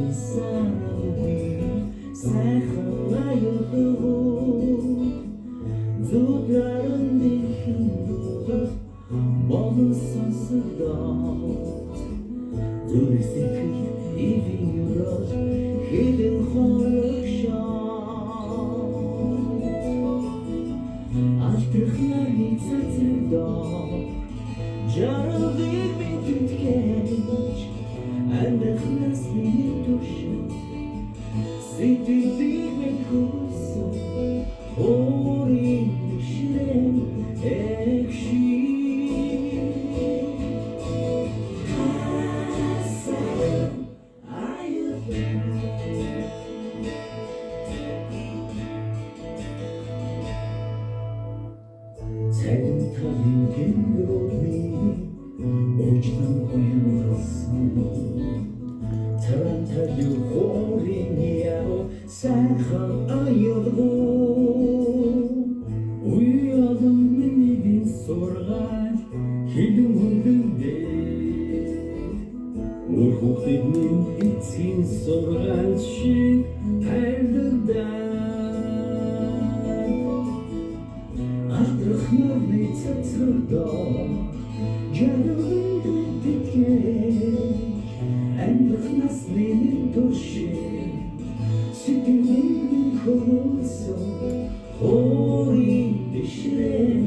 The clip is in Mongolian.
Саралгүй сайхан аюулгүй зүудларын дэлхийн дуулах болон сонсогдоод зүрх сэтгэл ивэн ёроол хилэн хорогшоод алтрах нарны цацрагдоо жаргалыг минь тэтгэж амьдрах насны туршид сэтгэлийг минь хөрсөн өөрийн бишрэн эгшиг хасан аюулгүй. Цалин талын тэнгэрүүд минь уучлан уянгалсан царан талын хуурын яв сайхан аюулгүй Уяалан миний сургаал хилэн хөндлөн дээр үр хүүхдийг минь эцгийн сургаал шиг хайрлагдаа. Алдрах нарны цацрагдоо жаргаланд тэтгэж амьдрах насны минь туршид сэтгэлийг минь хөрөлсөн хуурын бишрэн.